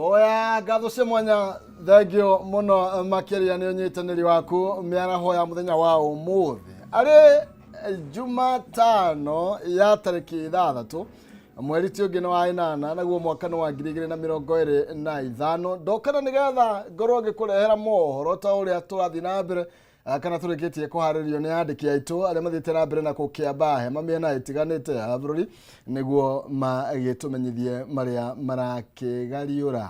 Oya ngatho cia mwanya, thengio mũno makĩria nĩ ũnyitanĩri waku mĩaraho ya mũthenya wa ũmũthĩ, arĩ Jumatano ya tarĩki 6 mweri ti ũngĩ nĩ wa 8, naguo mwaka nĩ wa 2025. Ndokana nĩgetha ngorwo ngĩkũrehera mohoro ta ũrĩa tũrathiĩ na mbere kana tũrĩkĩtie kũharĩrio nĩ andĩki aitũ arĩa mathiĩte na mbere na gũkĩamba hema mĩena ĩtiganĩte ya bũrũri nĩguo magĩtũmenyithie marĩa marakĩgariũra.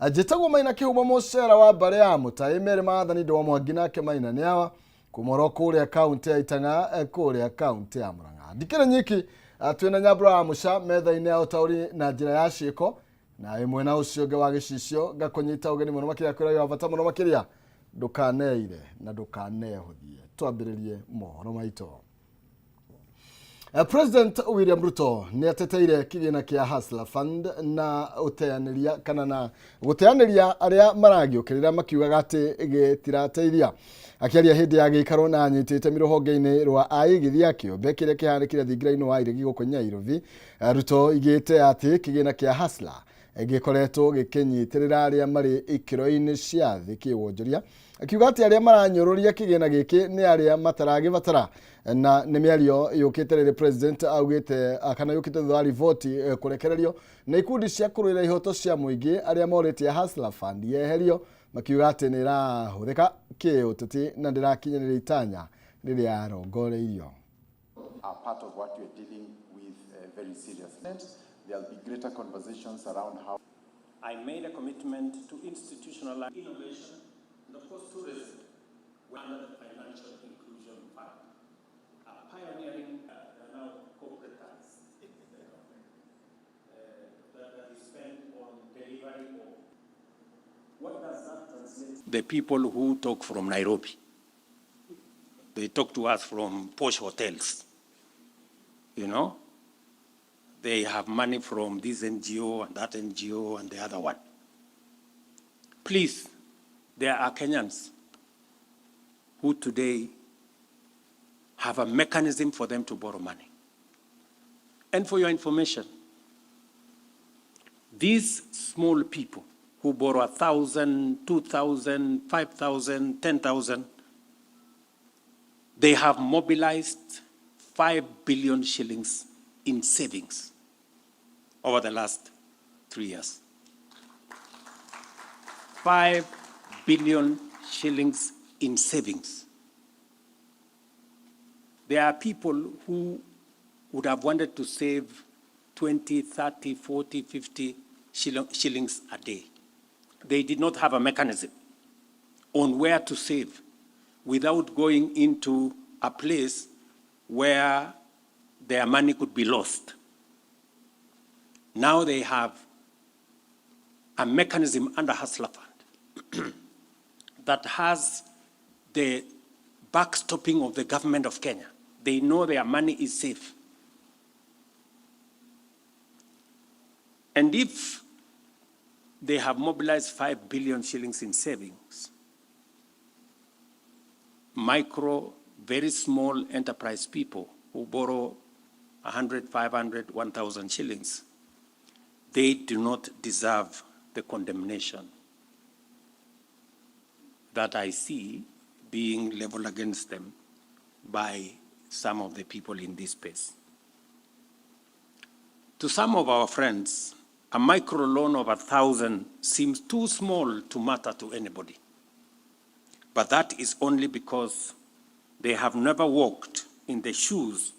Njĩtagwo Maina Kĩhumo, mũcera wa mbarĩ ya Mũtaĩ merĩ maathani ndĩ wa Mwangi, nake Maina nĩ awa kuma oro kũrĩa kaunti ya Itang'a, kũrĩa kaunti ya Murang'a. Ndikĩrĩ nyiki, twĩna Nyambura wa Mũca metha-inĩ ya ũtaũri na njĩra ya ciĩko, na ĩ mwena ũcio ũngĩ wa gĩcicio. Ngakũnyita ũgeni mũno makĩria, kwĩra wa bata mũno makĩria, ndũkaneire na ndũkanehũthie. Twambĩrĩrie mohoro maitũ. President William Ruto nĩ ateteire kĩgĩna kĩa Hustler Fund na ũteanĩria kana na gũteanĩria arĩa maragĩũkĩrĩra makiugaga atĩ gĩtirateithia. Akĩaria hĩndĩ ya gĩikaro na anyitĩte itemi rũhonge-inĩ rwa aigithia kĩũmbe kĩrĩa kĩhanĩkire thingira-inĩ wa iregi gũkũ Nyairobi, Ruto oigĩte atĩ kĩgĩna kĩa Hustler gĩkoretwo gĩkĩnyitĩrĩra arĩa marĩ ikĩro-inĩ cia thĩ kĩwonjoria, akiuga atĩ arĩa maranyũrũria kĩgĩna gĩkĩ nĩ arĩa mataragĩbatara. Na nĩ mĩario yũkĩte rĩrĩ president augĩte kana yũkĩte thutha wa riboti kũrekererio nĩ ikundi cia kũrũĩra ihoto cia mũingĩ arĩa morĩtie Hustler Fund yeherio, makiuga atĩ nĩ ĩrahũthĩka kĩũteti na ndĩrakinyanĩria itanya rĩrĩa yarongoreirio. Are part of what we're dealing with very seriously. There'll be greater conversations around how I made a commitment to institutionalize innovation and, of course, tourism under the Financial Inclusion Fund. A pioneering, they are now corporatized, that is spent on delivery of. What does that translate? The people who talk from Nairobi, they talk to us from posh hotels. They have money from this NGO and that NGO and the other one. Please, there are Kenyans who today have a mechanism for them to borrow money. And for your information, these small people who borrow 1,000, 2,000, 5,000, 10,000, they have mobilized 5 billion shillings in savings over the last 3 years. 5 billion shillings in savings. There are people who would have wanted to save 20, 30, 40, 50 shillings a day. They did not have a mechanism on where to save without going into a place where their money could be lost. Now they have a mechanism under Hustler Fund that has the backstopping of the government of Kenya. They know their money is safe. And if they have mobilized 5 billion shillings in savings, micro, very small enterprise people who borrow 100, 500, 1,000 shillings, they do not deserve the condemnation that I see being leveled against them by some of the people in this space. To some of our friends, a micro loan of 1,000 seems too small to matter to anybody. But that is only because they have never walked in the shoes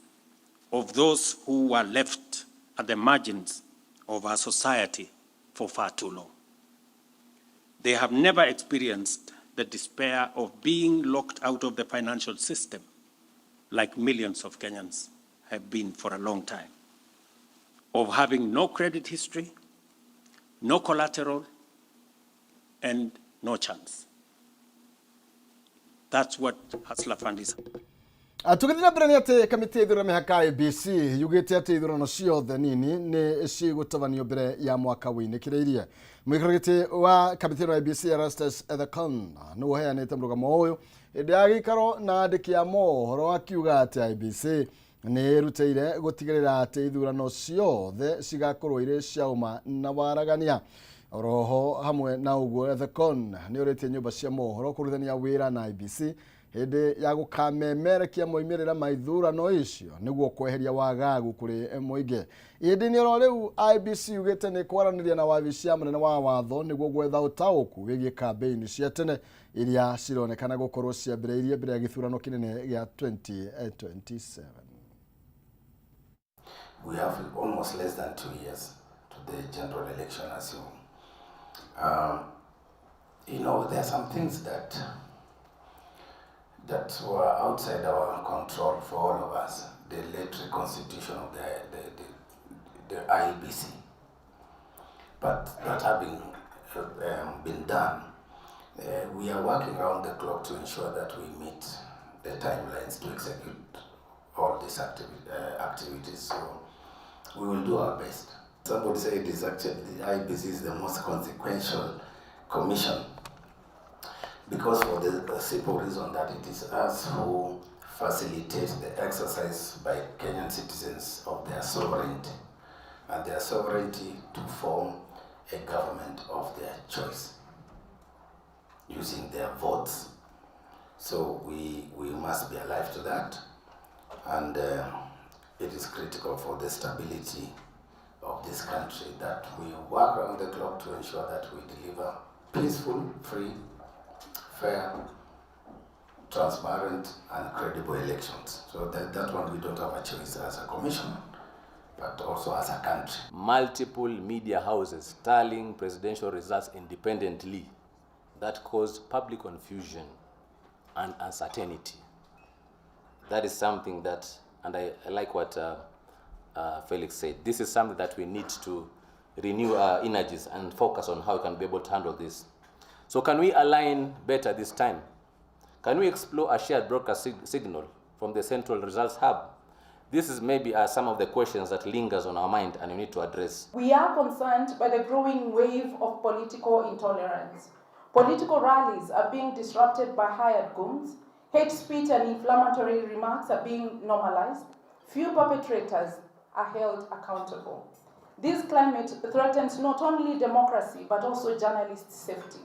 of those who were left at the margins of our society for far too long. They have never experienced the despair of being locked out of the financial system like millions of Kenyans have been for a long time, of having no credit history, no collateral, and no chance. That's what Hustler Fund is. Tũgĩthiĩ na mbere nĩ atĩ kamĩtĩ ya ithurano mĩhaka IEBC yugĩte atĩ ithurano ciothe nini nĩ cigũtabanio mbere ya mwaka wĩinĩkĩrĩirie. Mũikarĩri gĩtĩ wa kamĩtĩ ĩno ya IEBC, Erastus Ethekon, nĩwe ũheanĩte mũrũgamo ũyũ hĩndĩ ya gĩikaro na andĩki a mohoro, akiuga atĩ IEBC nĩ ĩrutĩire gũtigĩrĩra atĩ ithurano ciothe cigakorwo irĩ cia ũma na waragania. Oroho hamwe na ũguo, Ethekon nĩ ũrĩtie nyũmba cia mohoro kũrutithania wĩra na IEBC hĩndĩ ya gũkamemerekia moimĩrĩra ma ithurano icio nĩguo kweheria wagagu kũrĩ mũingĩ. Ihinda-inĩ oro rĩu, IEBC yugĩte nĩ kwaranĩria na wabici ya mũnene wa watho nĩguo gwetha ũtaũku wĩgiĩ kambĩini cia tene iria cironekana gũkorwo ciambĩrĩirie mbere ya gĩthurano kĩnene gĩa 2027. We have almost less than 2 years to the general election, as you. There are some things that were outside our control for all of us. The late reconstitution of the IEBC. But that having been done, we are working round the clock to ensure that we meet the timelines to execute all these activities. So we will do our best. Somebody said it is actually the IEBC is the most consequential commission because for the simple reason that it is us who facilitate the exercise by Kenyan citizens of their sovereignty and their sovereignty to form a government of their choice using their votes. So we must be alive to that, and it is critical for the stability of this country that we work around the clock to ensure that we deliver peaceful, free, fair, transparent, and credible elections. So that one we don't have a choice as a commission, but also as a country. Multiple media houses tallying presidential results independently that caused public confusion and uncertainty. That is something that, and I like what Felix said, this is something that we need to renew our energies and focus on how we can be able to handle this. So, can we align better this time? Can we explore a shared broadcast signal from the central results hub? This is maybe some of the questions that lingers on our mind and we need to address. We are concerned by the growing wave of political intolerance. Political rallies are being disrupted by hired goons. Hate speech and inflammatory remarks are being normalized. Few perpetrators are held accountable. This climate threatens not only democracy but also journalists' safety.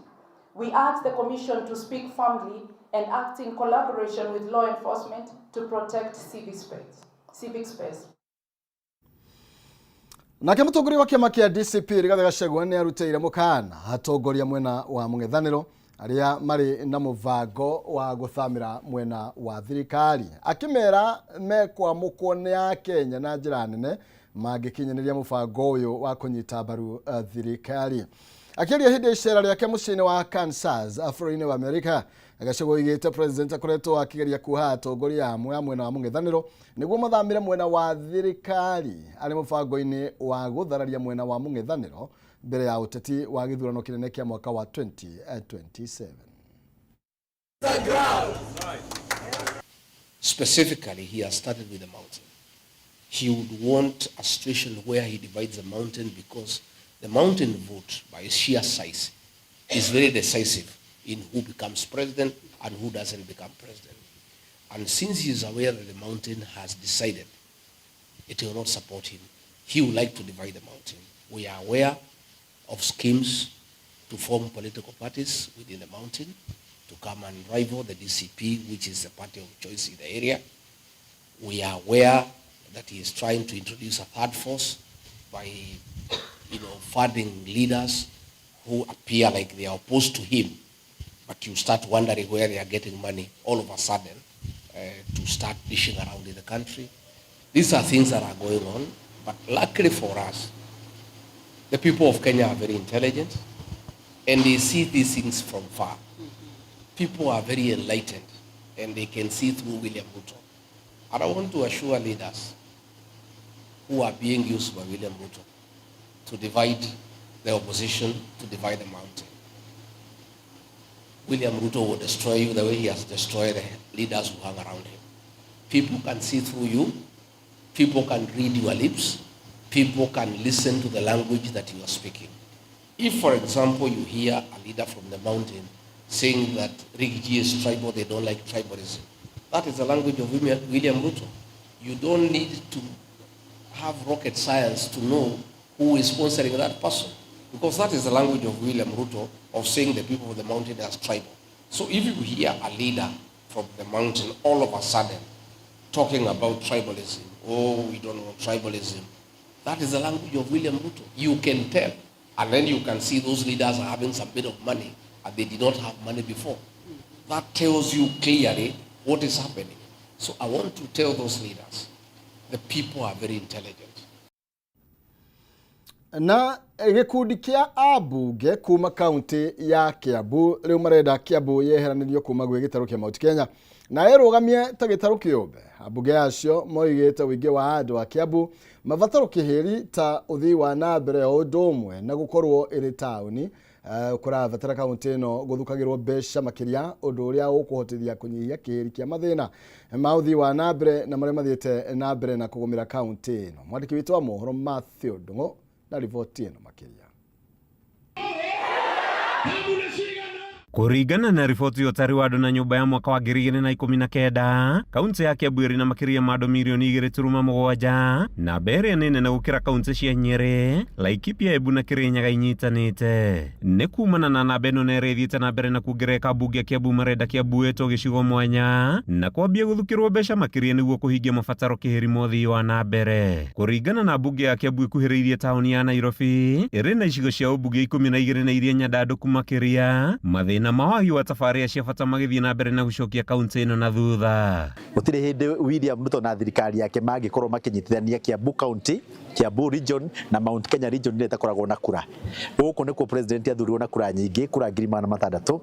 We urge the Commission to speak firmly and act in collaboration with law enforcement to protect civic space. Civic space. Nake mũtongoria wa kĩama kĩa DCP Rigathĩ Gachagua nĩ arutĩire mũkana atongoria mwena wa mũng'ethanĩro arĩa marĩ na mũbango wa gũthamĩra mwena wa thirikari, akĩmera mekwamũkwo nĩ akenya na njĩra nene mangĩkinyanĩria mũbango ũyũ wa kũnyita mbaru thirikari. Akĩaria hĩndĩ ya icera rĩake mũciĩ-inĩ wa Kansas bũrũri-inĩ wa Amerika, Gachagua oigĩte president akoretwo akĩgeria kuoha atongoria amwe a mwena wa mũng'ethanĩro nĩguo mathamĩre mwena wa thirikari arĩ mũbango-inĩ wa gũthararia mwena wa mũng'ethanĩro mbere ya ũteti wa gĩthurano kĩnene kĩa mwaka wa 2027. Specifically, he has started with the mountain. He would want a situation where he divides the mountain because the mountain vote, by its sheer size, is very decisive in who becomes president and who doesn't become president. And since he is aware that the mountain has decided it will not support him, he would like to divide the mountain. We are aware of schemes to form political parties within the mountain to come and rival the DCP, which is the party of choice in the area. We are aware that he is trying to introduce a third force by funding leaders who appear like they are opposed to him, but you start wondering where they are getting money all of a sudden to start dishing around in the country. These are things that are going on, but luckily for us, the people of Kenya are very intelligent and they see these things from far. People are very enlightened and they can see through William Ruto. And I want to assure leaders who are being used by William Ruto to divide the opposition, to divide the mountain. William Ruto will destroy you the way he has destroyed the leaders who hang around him. People can see through you. People can read your lips. People can listen to the language that you are speaking. If, for example, you hear a leader from the mountain saying that Riggy G is tribal, they don't like tribalism, that is the language of William Ruto. You don't need to have rocket science to know who is sponsoring that person. Because that is the language of William Ruto of saying the people of the mountain as tribal. So if you hear a leader from the mountain all of a sudden talking about tribalism, oh, we don't want tribalism, that is the language of William Ruto. You can tell. And then you can see those leaders are having some bit of money and they did not have money before. That tells you clearly what is happening. So I want to tell those leaders, the people are very intelligent. Na gĩkundi kĩa ambunge kuma kaunti ya Kiambu rĩu marenda Kiambu yeheranĩrio kuma gwĩ gĩtarũ kĩa Mount Kenya na ĩrũgamie ta gĩtarũ kĩũmbe. Ambunge acio moigĩte ũingĩ wa andũ a Kiambu mabataro kĩhĩri ta ũthii wa na mbere o ũndũ ũmwe na gũkorwo ĩrĩ taũni kũrabatara kaunti ĩno gũthukagĩrwo mbeca makĩria ũndũ ũrĩa ũkũhotithia kũnyihia kĩhĩri kĩa mathĩna ma ũthii wa na mbere na marĩa mathiĩte na mbere na kũgũmĩra kaunti ĩno. Mwandĩki witũ wa mohoro Matthew Ndung'u na riboti ĩno makĩria. Kũringana na riboti ya ũtari wa andũ na nyũmba ya mwaka wa 2019, kaunti ya Kiambu ĩrĩ na makĩria ma andũ mirioni 2.7, namba ĩrĩa nĩ nene gũkĩra kaunti cia Nyĩrĩ, Laikipia, Embu na Kĩrĩnyaga inyitanĩte. Nĩ kumana na namba ĩno na ĩrĩa ĩthiĩte na mbere na kuongerereka, mbunge a Kiambu marenda Kiambu ĩtwo gĩcigo mwanya na kwambia gũthukĩrwo mbeca makĩria nĩguo kũhingia mabataro kĩhĩri ma ũthii wa na mbere. Kũringana na mbunge ya Kiambu ĩkuhĩrĩirie taũni ya Nairobi, ĩrĩ na icigo cia ũmbunge 12 na iria nyandandũku makĩria, mathĩna ma wagi wa tabarĩra cia bata magĩthiĩ na mbere na gũcokia kaunti ĩno na thutha. Gũtirĩ hĩndĩ William Ruto na thirikari yake mangĩkorwo makĩnyitithania Kiambu County, Kiambu Region na Mount Kenya Region ĩrĩa ĩtakoragwo na kura. Gũkũ nĩkuo president athurirwo na kura nyingĩ, kura 600,000.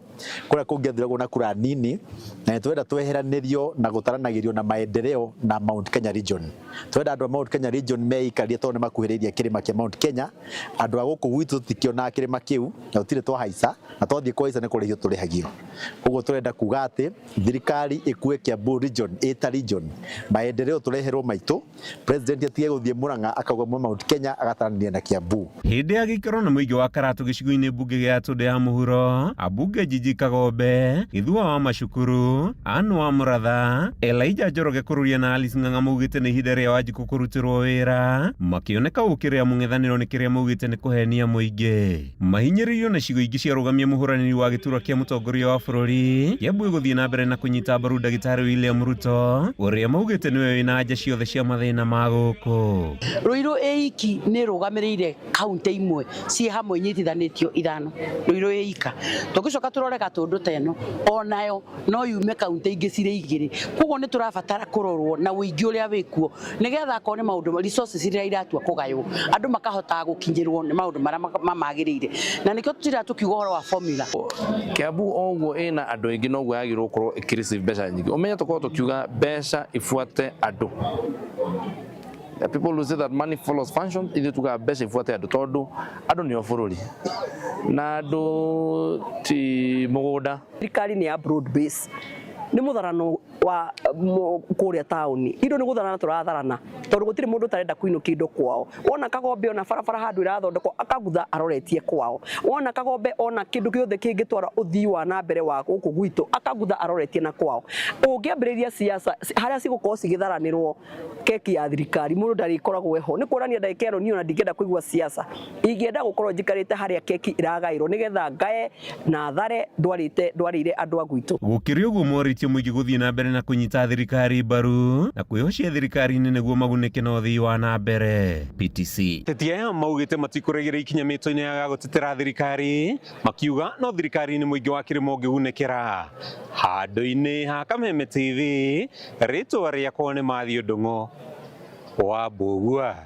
Kũrĩa kũngĩ athuragwo na kura nini, na nĩ twenda tweheranĩrio na gũtaranagĩrio na maendeleo na Mount Kenya Region. Twenda andũ a Mount Kenya Region meikarie tondũ nĩ makuhĩrĩirie kĩrĩma kĩa Mount Kenya. Andũ a gũkũ gwitũ tũtikĩonaga kĩrĩma kĩu na gũtirĩ twahaica, na twathiĩ kũhaica nĩ kũrĩhio tũrĩhagio. Koguo tũrenda kuga atĩ thirikari ĩkue Kiambu Region ĩta region, maendeleo tũreherwo maitũ, president atige gũthiĩ Murang'a akauga Mount Kenya agataranĩria na Kiambu. Hĩndĩ ya gĩikaro na mũingĩ wa Karatu gĩcigo-inĩ mbunge gĩa Tũndũ ya mũhuro, ambunge Jiji Kagombe, Gĩthua wa Macukuru, Anne wa Mũratha, Elijah Njoroge Kururia na Alice Ng'ang'a maugĩte nĩ ihinda rĩa Wanjikũ kũrutĩrwo wĩra, makĩoneka gũkĩrĩa mũng'ethanĩro nĩ kĩrĩa maugĩte nĩ kũhenia mũingĩ. Mahinyĩrĩirio na icigo ingĩ ciarũgamia mũhũranĩri wa gĩturwa kĩa mũtongoria wa bũrũri, Kiambu ĩgũthiĩ na mbere na kũnyita mbaru ndagĩtarĩ William Ruto, ũrĩa maugĩte nĩwe wĩna anja ciothe cia mathĩna ma gũkũ. Ruiru ĩiki nĩ ĩrũgamĩrĩire kaunti imwe ciĩ hamwe inyitithanĩtio ithano. Ruiru ĩika tũngĩcoka tũrore Gatũndũ ta ĩno onayo no yume kaunti ingĩ cirĩ igĩrĩ, koguo nĩ tũrabatara kũrorwo na ũingĩ ũrĩa wĩkuo nĩgetha akorwo nĩ maũndũ resources iria iratua kũgaywo andũ makahotaga gũkinyĩrwo nĩ maũndũ marĩa mamagĩrĩire, na nĩkĩo tũtira tũkiuga ũhoro wa formula. Kiambu o ũguo ĩna andũ aingĩ noguo yagĩrĩirwo gũkorwo ĩkĩ mbeca nyingĩ. Ũmenye tũkorwo tũkiuga mbeca ibuate andũ. The people who say that money follows function, ithuĩ tugaga mbeca ibuate andũ tondũ andũ nĩo bũrũri na andũ ti mũgũnda. Thirikari nĩ ya broad base, nĩ mũtharano wa kũrĩa taũni, indo nĩ gũtharana tũratharana tondũ gũtirĩ mũndũ ũtarenda kũinũkia indo kwao. Wona Kagombe ona barabara handũ ĩrathondekwo akagutha aroretie kwao, wona Kagombe ona kĩndũ gĩothe kĩngĩtwara ũthii wa na mbere wa gũkũ gwitũ akagutha aroretie na kwao. Ũngĩambĩrĩria siasa harĩa cigũkorwo cigĩtharanĩrwo keki ya thirikari mũndũ ndarĩkoragwo eho, nĩ kuonania ndagĩka ĩno niĩ ona ndingĩenda kũigua siasa, ingĩenda gũkorwo njikarĩte harĩa keki ĩragaĩrwo nĩgetha ngae na thare ndwarĩte ndwarĩire andũ a gwitũ. Gũkĩrĩ ũguo morĩtie mũingĩ gũthiĩ na mbere na kũnyita thirikari mbaru na kwĩhocia thirikari-inĩ nĩguo magunĩke na ũthii wa na mbere. PTC Ateti aya maugĩte matikũregera ikinya mĩto-inĩ ya gũtetera thirikari, makiuga no thirikari-inĩ mũingĩ wa kĩrĩma ũngĩgunĩkĩra. Handũ-inĩ ha Kameme TV, rĩtwa rĩakwa nĩ Matthew Ndung'u wa Mbũgua.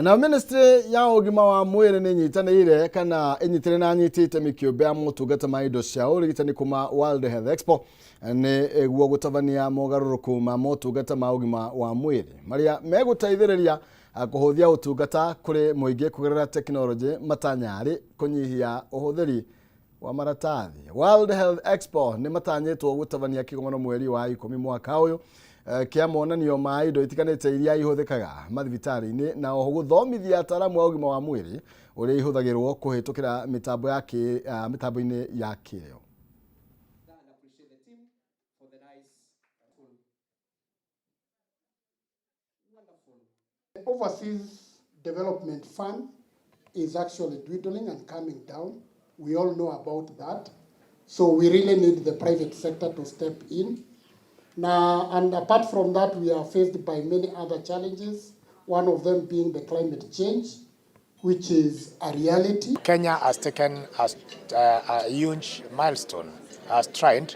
Na ministry ya ũgima wa mwĩrĩ nĩ ĩnyitanĩire kana ĩnyitĩre na nyitĩte mĩkĩũmbe ya motungata ma indo cia ũrigitani kuma World Health Expo nĩguo gũtabania mogarũrũku ma motungata ma ũgima wa mwĩrĩ marĩa megũteithĩrĩria kũhũthia ũtungata kũrĩ mũingĩ kũgerera tekinoronjĩ matanya kũnyihia ũhũthĩri wa maratathi. World Health Expo nĩ matanyĩtwo gũtabania kĩgomano mweri wa 10 mwaka ũyũ kĩa monanio ma indo itiganĩte iria ihũthĩkaga mathibitarĩ-inĩ na oho gũthomithia ataaramu a ũgima wa mwĩrĩ ũrĩa ihũthagĩrwo kũhĩtũkĩra mĩtambo ya mĩtambo-inĩ ya kĩrĩu. Overseas Development Fund is actually dwindling and coming down. We all know about that. So we really need the private sector to step in. Now, and apart from that, we are faced by many other challenges, one of them being the climate change, which is a reality. Kenya has taken a huge milestone, a stride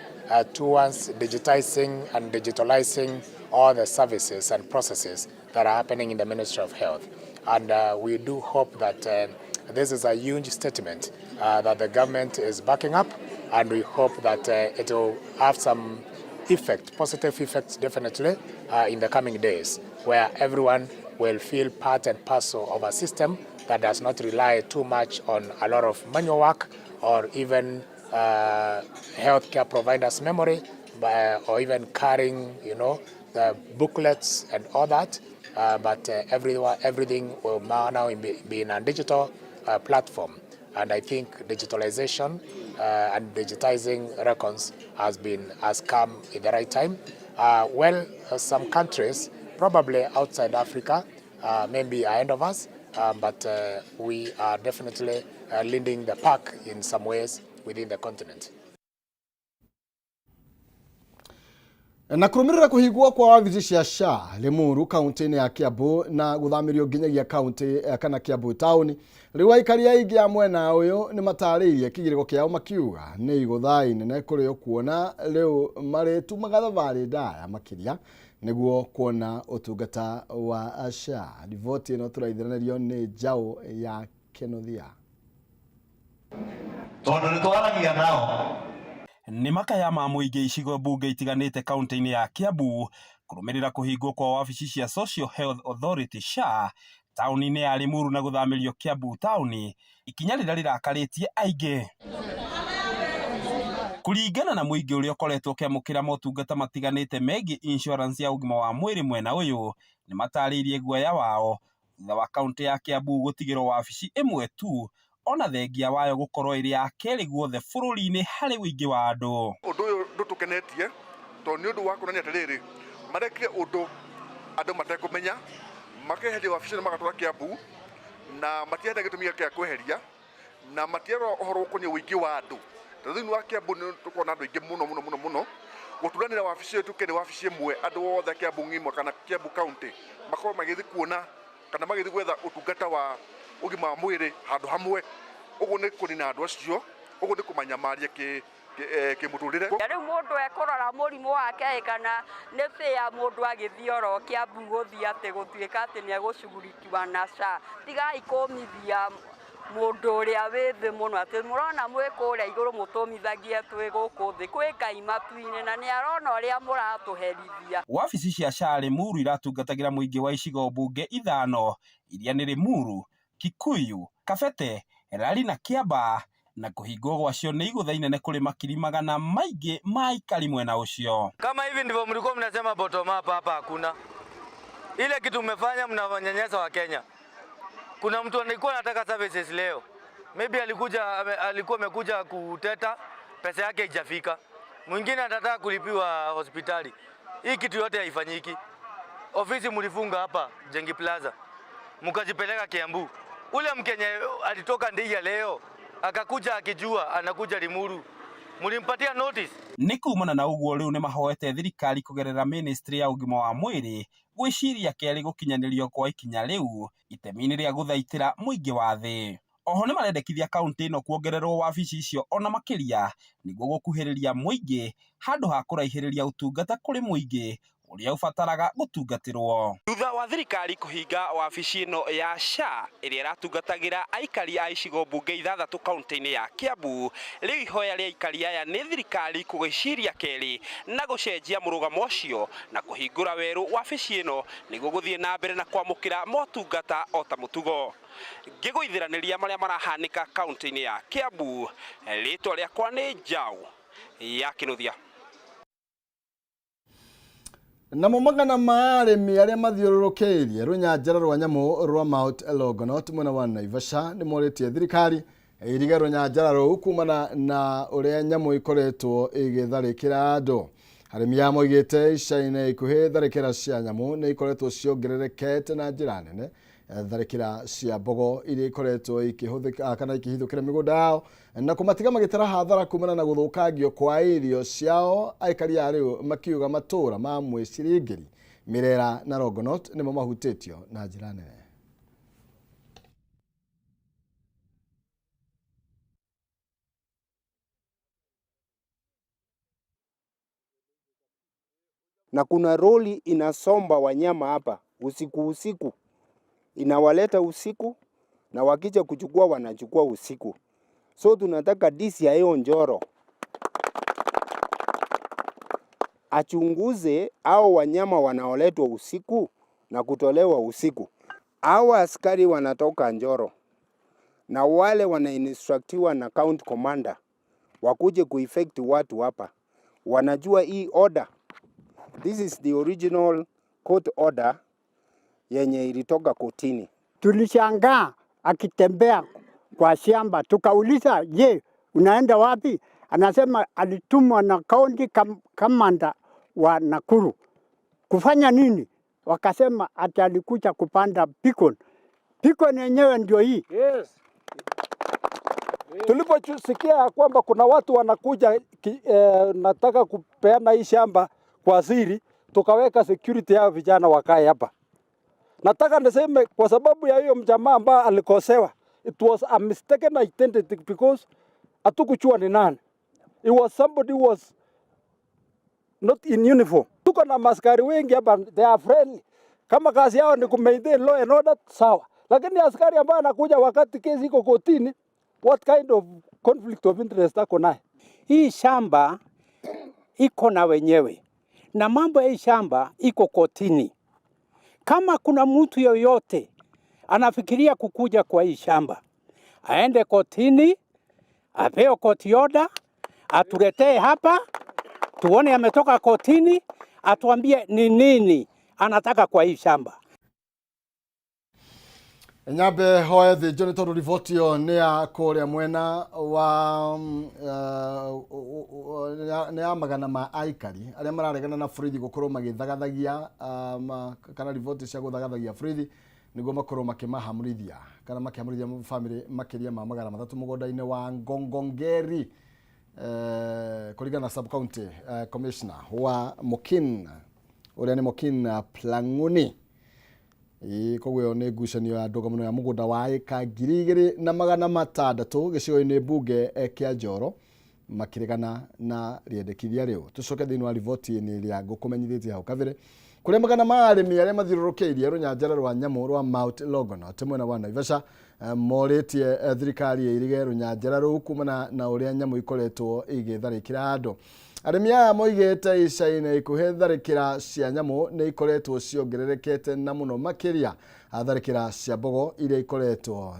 towards digitizing and digitalizing all the services and processes that are happening in the Ministry of Health. And we do hope that this is a huge statement that the government is backing up, and we hope that it will have some effect, positive effects definitely, in the coming days, where everyone will feel part and parcel of a system that does not rely too much on a lot of manual work or even healthcare providers' memory, or even carrying the booklets and all that. But everything will now be in a digital platform. And I think digitalization and digitizing records has come in the right time. Some countries, probably outside Africa, may be ahead of us, but we are definitely leading the pack in some ways within the continent. Na kurumirira kuhingwo kwa wabici cia SHA Limuru kaunti-inĩ ya Kiambu na gũthamĩrio nginyagia kaunti kana Kiambu taũni, rĩu aikari aingĩ a mwena ũyũ nĩ matarĩirie kĩgirĩko kĩao makiuga nĩ igũtha inene kũrĩ o kuona rĩu marĩtumaga thabarĩ ndaya makĩria nĩguo kuona ũtungata wa SHA. Riboti ĩno tũraithanĩrio nĩ Njaũ ya Kĩnuthia. Tondũ nĩ twaragia nao. Nĩ makaya ma mũingĩ icigo mbunge itiganĩte kaunti-inĩ ya Kiambu kũrũmĩrĩra kũhingwo kwa wabici cia Social Health Authority SHA taũni-inĩ ya Limuru na gũthamĩrio Kiambu taũni, ikinya rĩrĩa rĩrakarĩtie aingĩ. Kũringana na mũingĩ ũrĩa ũkoretwo ũkĩamũkĩra motungata matiganĩte megiĩ insurance ya ũgima wa mwĩrĩ mwena ũyũ, nĩ matarĩirie guoya wao thutha wa kaunti ya Kiambu gũtigĩrwo wabici ĩmwe tu ona thengia wayo gũkorwo ĩrĩ ya kerĩ guothe bũrũri-inĩ harĩ ũingĩ wa andũ. Ũndũ ũyũ ndũtũkenetie tondũ nĩ ũndũ wa kuonania atĩrĩrĩ, marekire ũndũ andũ matekũmenya, makeheria wabici na magatwara Kiambu, na matiarĩ na gĩtũmi gĩa kweheria, na matiarora ũhoro ũkoniĩ ũingĩ wa andũ. Tondũ thĩinĩ wa Kiambu nĩ tũkoragwo na andũ aingĩ mũno mũno mũno mũno, gũturanĩra wabici ĩyo ĩtuĩke nĩ wabici ĩmwe andũ othe a Kiambu ng'ima kana Kiambu county makorwo magĩthiĩ kuona kana magĩthiĩ gwetha ũtungata wa ũgima wa mwĩrĩ handũ hamwe. Ũguo nĩ kũnina andũ acio, ũguo nĩ kũmanyamaria kĩmũtũrĩre. Rĩu mũndũ ekũrora mũrimũ wake ĩ kana nĩ fair mũndũ agĩthiĩ oro Kiambu gũthiĩ atĩ gũtuĩka atĩ nĩ egũcugurikiwa na SHA. Tigai kũmithia mũndũ ũrĩa wĩ thĩ mũno atĩ mũrona mwĩ kũrĩa igũrũ mũtũmithagie twĩ gũkũ thĩ, kwĩ Ngai matu-inĩ na nĩ arona ũrĩa mũratũherithia. Wabici cia SHA Limuru iratungatagĩra mũingĩ wa icigo mbunge ithano iria nĩ Limuru, Kikuyu, Kabete, Lari na Kiambaa, na kũhingwo gwacio nĩ igũtha inene kũrĩ makiri magana maingĩ ma aikari mwena ũcio. Kama hivi ndivyo mlikuwa mnasema bottom up, hapa hakuna. Ile kitu mmefanya, mnawanyanyasa wa Kenya. Kuna mtu alikuwa anataka services leo. Maybe alikuwa amekuja kuteta, pesa yake haijafika. Mwingine anataka kulipiwa hospitali. Hii kitu yote haifanyiki. Ofisi mlifunga hapa Jengi Plaza, mkajipeleka Kiambu. Ule Mkenya alitoka Ndia leo akakuja akijua anakuja Limuru, mlimpatia notice. Nĩ kumana na ũguo rĩu nĩ mahoete thirikari kũgerera ministry ya ũgima wa mwĩrĩ gwĩciria kerĩ gũkinyanĩrio kwa ikinya rĩu itemi-inĩ rĩa gũthaitĩra mũingĩ wa thĩ. Oho nĩ marendekithia kaunti ĩno kuongererwo wabici icio ona makĩria nĩguo gũkuhĩrĩria mũingĩ handũ ha kũraihĩrĩria ũtungata kũrĩ mũingĩ ũrĩa ũbataraga gũtungatĩrwo. Thutha wa thirikari kũhinga wabici ĩno ya SHA ĩrĩa ĩratungatagĩra aikari a icigo mbunge ithathatũ kaunti-inĩ ya Kiambu, rĩu ihoya rĩa aikari aya nĩ thirikari kũgĩciria kerĩ na gũcenjia mũrũgamo ũcio na kũhingũra werũ wabici ĩno nĩguo gũthiĩ na mbere na kwamũkĩra motungata o ta mũtugo. Ngĩgũithiranĩria marĩa marahanĩka kaunti-inĩ ya Kiambu, rĩtwa rĩakwa nĩ Njaũ ya Kĩnuthia. Namo magana ma arĩmi arĩa mathiũrũrũkĩirie rũnyanjara rwa nyamũ rwa Mount Longonot mwena wa Naivasha nĩ morĩtie thirikari ĩirige rũnyanjara rũu kumana na ũrĩa nyamũ ikoretwo ĩgĩtharĩkĩra andũ. Arĩmi aya moigĩte ica-inĩ ikuhĩ tharĩkĩra cia nyamũ nĩ ikoretwo ciongererekete na njĩra nene. Tharĩkĩra cia mbogo iria ikoretwo ikĩhũthĩka kana ikĩhithũkĩra mĩgũnda yao na kũmatiga magĩtara hathara kumana na gũthũkangio kwa irio ciao. Aikari a rĩu makiuga matũũra ma Mwĩciringĩri, Mirera na Longonot nĩmo mahutĩtio na njĩra nene. Na kuna roli inasomba wanyama hapa usiku usiku, inawaleta usiku na wakija kuchukua wanachukua usiku. So tunataka DCIO Njoro achunguze hao wanyama wanaoletwa usiku na kutolewa usiku. Hawa askari wanatoka Njoro na wale wanainstructiwa na county commander wakuje kueffect watu hapa, wanajua hii order. This is the original court order yenye ilitoka kotini. Tulishangaa akitembea kwa shamba, tukauliza, je, unaenda wapi? Anasema alitumwa na county commander wa Nakuru. Kufanya nini? Wakasema ati alikuja kupanda beacon. Beacon yenyewe ndio hii. Yes. Tuliposikia ya kwamba kuna watu wanakuja nataka kupeana hii shamba kwa siri, tukaweka security yao vijana wakae hapa. Nataka niseme kwa sababu ya hiyo mjamaa ambaye alikosewa, it was a mistaken identity because hatukujua ni nani. It was somebody who was not in uniform. Tuko na maskari wengi hapa, they are friendly. Kama kazi yao ni ku maintain law and order, sawa. Lakini askari ambaye anakuja wakati kesi iko kotini, what kind of conflict of interest ako naye? Hii shamba iko na wenyewe na mambo ya hii shamba iko kotini. Kama kuna mtu yoyote anafikiria kukuja kwa hii shamba, aende kotini, apewe court order, atuletee hapa tuone ametoka kotini, atuambie ni nini anataka kwa hii shamba. Nyambe hoe thĩnjo nĩ tondũ riboti ĩyo nĩ ya kũrĩa mwena wa nĩ ya magana ma aikari arĩa mararegana na borithi gũkorwo magĩthagathagia kana riboti cia gũthagathagia borithi nĩguo makorwo makĩmahamũrithia kana makĩhamũrithia bamĩrĩ makĩria ma 300 mũgũnda-inĩ wa Ngongongeri, kũringana na sub county commissioner wa Mokin ũrĩa nĩ Mokin Plang'uni. Koguo ĩyo nĩ ngucanio ya ndũgamano ya mũgũnda wa ĩka 2600 gĩcigo-inĩ mbunge kĩa Njoro makĩregana na rĩendekithia rĩu. Tũcoke thĩinĩ wa riboti-inĩ ĩrĩa ngũkũmenyithĩtie hau kabere kũrĩa magana ma arĩmi arĩa mathiũrũrũkĩirie rũnyanjara rwa nyamũ rwa Mount Longonot mwena wa Naivasha morĩtie thirikari ĩirige rũnyanjara rũu kumana na ũrĩa nyamũ ikoretwo igĩtharĩkĩra andũ. Arĩmi aya moigĩte ica-inĩ ikuhĩ tharĩkĩra cia nyamũ nĩ ikoretwo ciongererekete na mũno makĩria tharĩkĩra cia mbogo iria ikoretwo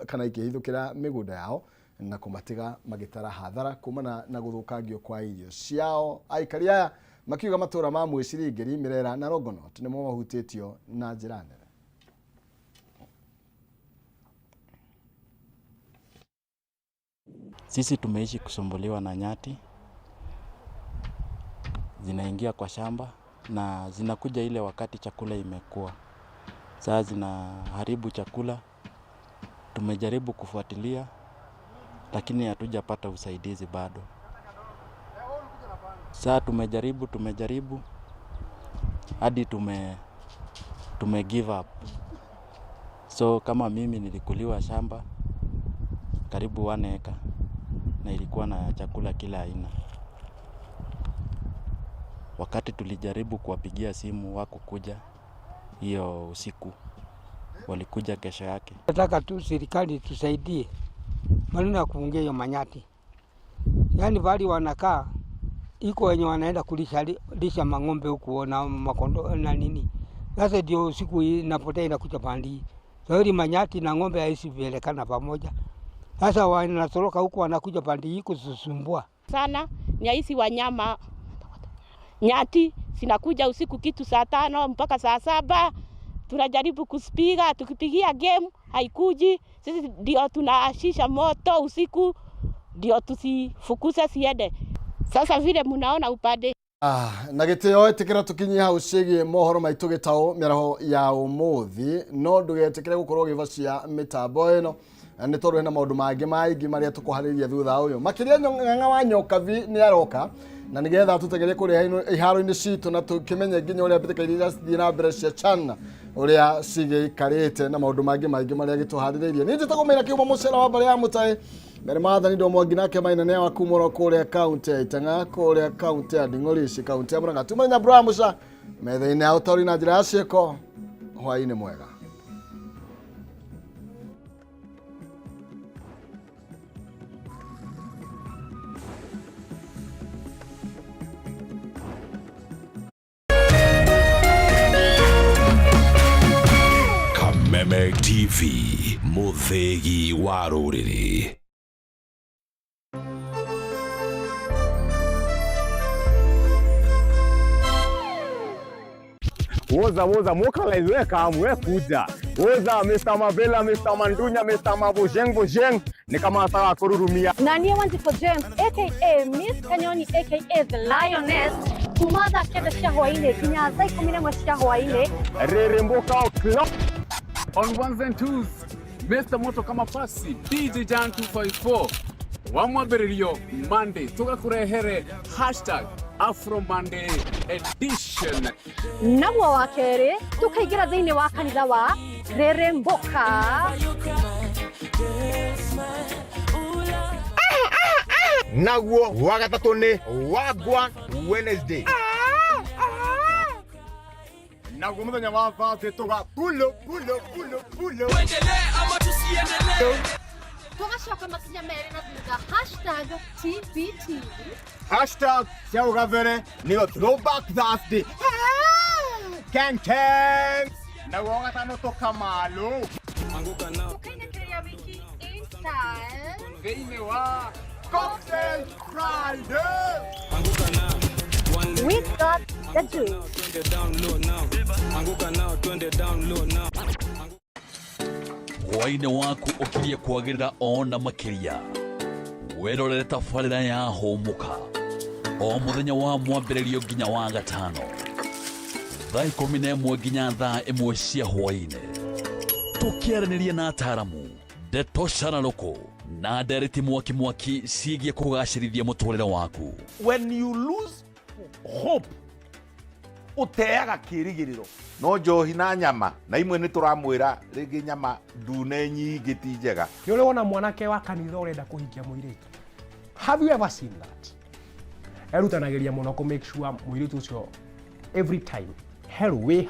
kana ikĩhithũkĩra mĩgũnda yao na kũmatiga magĩtara hathara kumana na gũthũkangio kwa irio ciao. Aikari aya makiuga matũra ma Mwĩciringĩri, Mirera na Longonot nĩmo mahutĩtio na njĩra nene. Sisi tumeishi kusumbuliwa na nyati, zinaingia kwa shamba na zinakuja ile wakati chakula imekuwa. Sasa zinaharibu chakula. Tumejaribu kufuatilia lakini hatujapata usaidizi bado. Sasa tumejaribu hadi tume give up. So kama mimi nilikuliwa shamba karibu 1 acre na ilikuwa na chakula kila aina. Wakati tulijaribu kuwapigia simu hawakukuja hiyo usiku, walikuja kesho yake. Nataka tu serikali tusaidie maneno ya kuongea hiyo manyati. Yaani bali wanakaa iko wenye wanaenda kulisha lisha mang'ombe huku na makondo na nini. Sasa ndio usiku hii inapotea inakuja pandi. Sasa hili manyati na ng'ombe haisi vielekana pamoja. Sasa wanatoroka huku wanakuja pandi hii kususumbua. Sana ni haisi wanyama nyati zinakuja usiku kitu saa 5 mpaka saa 7. Tunajaribu kusipiga, tukipigia game haikuji. Sisi ndio tunaashisha moto usiku ndio tusifukuze siende. Sasa vile mnaona upande Na gĩtĩo ĩtĩkĩra tũkinyie hau ciĩgiĩ mohoro maitũ gĩtaũ mĩaraho ya ũmũthĩ, no ndũgetĩkĩre gũkorwo ũgĩbacia mĩtambo ĩno nĩ tondũ hena maũndũ mangĩ maingĩ marĩa tũkũharĩria thutha ũyũ. Makĩria Ng'ang'a wa Nyokabi nĩ aroka na nĩgetha tũtegerie kũrĩa iharo-inĩ citũ na tũkĩmenye nginya ũrĩa mbĩtĩka iria irathiĩ na mbere cia CHAN ũrĩa cigĩikarĩte na maũndũ mangĩ maingĩ marĩa gĩtũharĩrĩirie. Niĩ njĩtagwo Maina Kĩhumo Mũcera wa mbarĩ ya Mũtaĩ. Mbere maathani ndo mwangi nake Maina nĩ wa kuma kũrĩa kaunti ya Itang'a, kũrĩa kaunti ya Nding'orici, kaunti ya Murang'a. Tumenya Abraham Musa metha-inĩ ya ũtaũri na njĩra ya ciĩko. Hwaĩ-inĩ mwega. Kameme TV, mũthĩgi wa rũrĩrĩ. Woza woza mokalize we kamu we kuja. Woza Mr. Mavela, Mr. Mandunya, Mr. Mabojeng Bojeng ni kama nataka kururumia. Na niĩ Wanjikũ James aka Miss Kanyoni aka The Lioness kuma thaa 9 cia hwaĩ-inĩ nginya thaa 11 cia hwaĩ-inĩ. Reremboka o'clock. On ones and twos, Mr. Moto kama pasi DJ Jan 254 wa mwambĩrĩrio Monday tũgakũrehere hashtag Afro Monday edition. Naguo wa kerĩ tũkaingĩra thĩinĩ wa kanitha wa Reremboka. Naguo wa gatatũ nĩ Wagwan Wednesday. Naguo mũthenya wa Thursday tũga pulo pulo pulo pulo. Tũgacoka makinya merĩ na thutha hashtag TBT. Hashtag cia hau gabere nĩyo Throwback Thursday. Keng keng. Naguo wa gatano tũkamalo. Tũkainĩkĩrĩria wiki in style. Thĩinĩ wa Cocktail Friday. We got the juice. Hwaĩ-inĩ waku ũkirie kwagĩrĩra ona makĩria. Wĩrorere tabarĩra ya Hũmũka o mũthenya wa mwambĩrĩrio nginya wa gatano thaa 11 nginya thaa 1 cia hwaĩ-inĩ, tũkĩaranĩria na ataramu ndeto cararũkũ na ndereti mwaki mwaki ciĩgiĩ kũgacĩrithia mũtũrĩre waku. When you lose hope, ũteaga kĩĩrĩgĩrĩro. No njohi na nyama na imwe nĩ tũramwĩra rĩngĩ nyama ndune nyingĩ ti njega. Nĩ ũrĩ wona mwanake wa kanitha ũrenda kũhikia mũirĩtu? Have you ever seen that? Erutanagĩria mũno kũ make sure mũirĩtu ũcio every time herũ wĩ